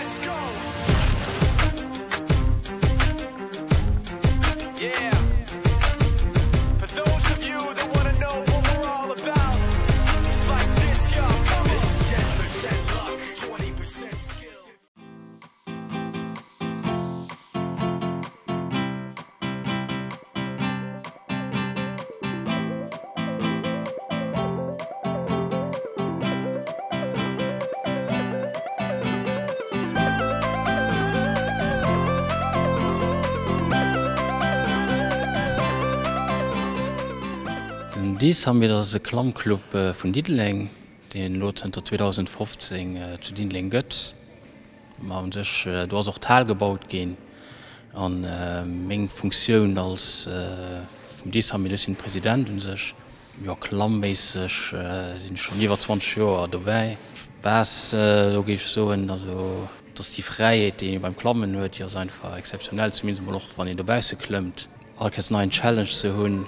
Let's go! Yeah. For those of you that wanna know what we're all about, it's like this, y'all. Come on. This is 10% luck, 20% skill. Den Disamid ass e Klammclub vun Diddeleng, deen elo zënter 2015 zu Diddeleng gëtt. Ma un sech, do ass och d'Hal gebaut ginn. A meng Funktioun als vum Désamil, ech sinn President un sech, jo klammméisseg sinn ech schonn iwwer 20 Joer dobäi. Spaass, do géif ech soen, also et ass déi Fräiheet, déi ee beim Klammen huet, déi ass einfach exzeptionell, zumindest emol och wann een dobausse klëmmt, all Kéiers en neien Challenge ze hunn,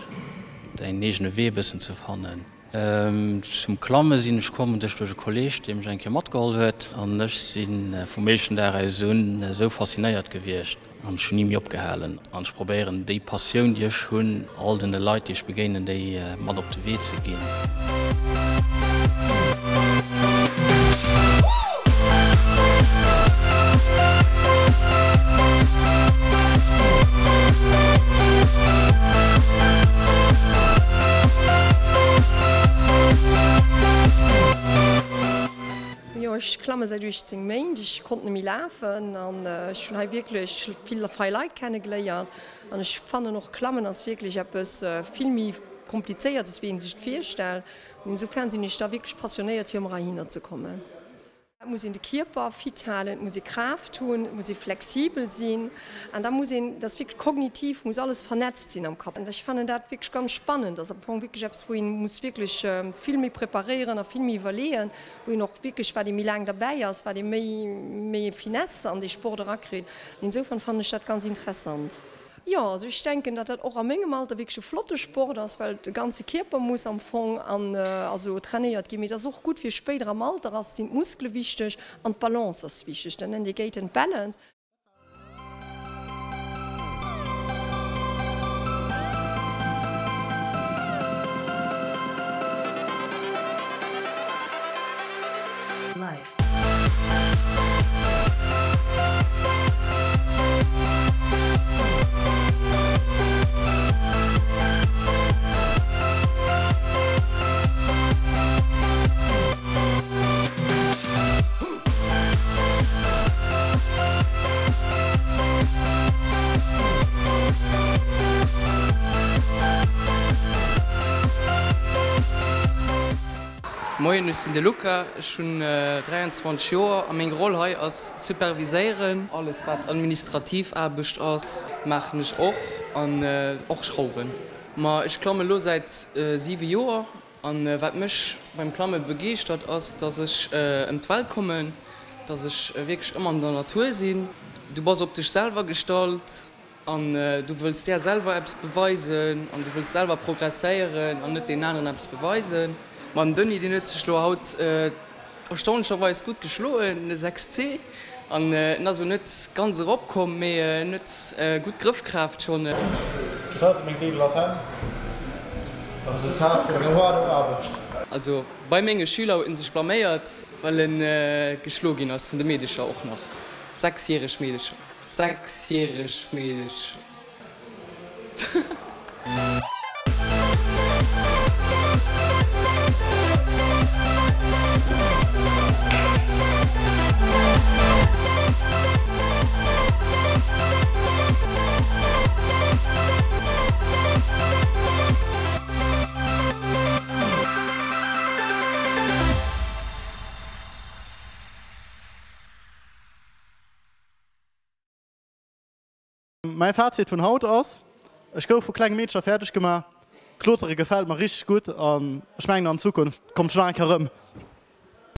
däin eegene Wee e bëssen ze fannen. Zum Klamme sinn ech komm duerch e Kolleeg, dee mech eng Kéier matgeholl huet an ech si vum éischten Dag aus un esou faszinéiert gewiescht an ech hunn ni méi opgehalen. An ech probéieren déi Passioun, déi ech hunn, all den Leit, déi ech begéinen, déi mat op de Wee ze ginn. Jo, ech klamme säit 18 Méint. Ech konnt net méi lafen an ech hunn hei wierklech vill fei Leit kenne geléiert. An ech fannen och Klammen ass wierklech eppes vill méi komplizéiertes wéi een sech et virstellt. An insofern sinn ech da wierklech passionéiert fir ëmmer heihinner ze kommen. Et muss een de Kierper fit halen, et muss ee Kraaft hunn, et muss ee flexibel sinn an da muss een, dat ass wierklech kognitiv, muss alles vernetzt sinn am Kapp. An ech fannen dat wierklech ganz spannend, dat ass am Fong wierklech eppes, wou ee muss wierklech vill méi preparéieren a vill méi iwwerleeën, wou een och wierklech, wat ee méi laang derbäi ass, wat ee méi méi Finesse an dee Sport erakritt. An insofern fannen ech dat ganz interessant. Jo, also ech denken, datt dat och a mengem Alter wierklech e flotte Sport ass, well de ganze Kierper muss am Fong an also trainéiert ginn. Mee et ass och gutt fir spéider am Alter ass, sinn d'Muskele wichteg an d'Balance ass wichteg. Dat nennt ee Gait and Balance. Moien, ech sinn de Luca, ech hunn 23 Joer a meng Roll hei ass superviséieren. Alles wat administrativ Aarbecht ass maachen ech och an och schrauwen. Ma ech klamme lo säit 7 Joer an wat mech beim Klamme begeeschtert ass, dass ech ëm d'Welt kommen, dass ech wierklech ëmmer an der Natur sinn. Du bass op dech selwer gestallt An du wëlls där selwer eppes beweisen an du wëlls selwer progresséieren an net deenen aneren eppes beweisen. Ma den Denis, deen huet sech elo haut erstaunlecherweis gutt geschloen, e 6 C. An en ass elo net ganz eropkomm, mee en huet gutt Grëffkraaft schonn. Dat ass meng Deeglass Hänn, e Resultat vun enger haarder Aarbecht. Also bei menge Schüler huet en sech blaméiert, well en geschlo ginn ass vun de Meedecher och nach, sechsjäreg Meedecher. Sechsjäreg Meedecher. Mäi Fazit vun haut ass, Ech gouf vu klenge Meedcher fäerdeg gemaach. Klotere gefält mer richteg gutt an ech mengen an Zukunft kommt ech nach eng Kéier erëm.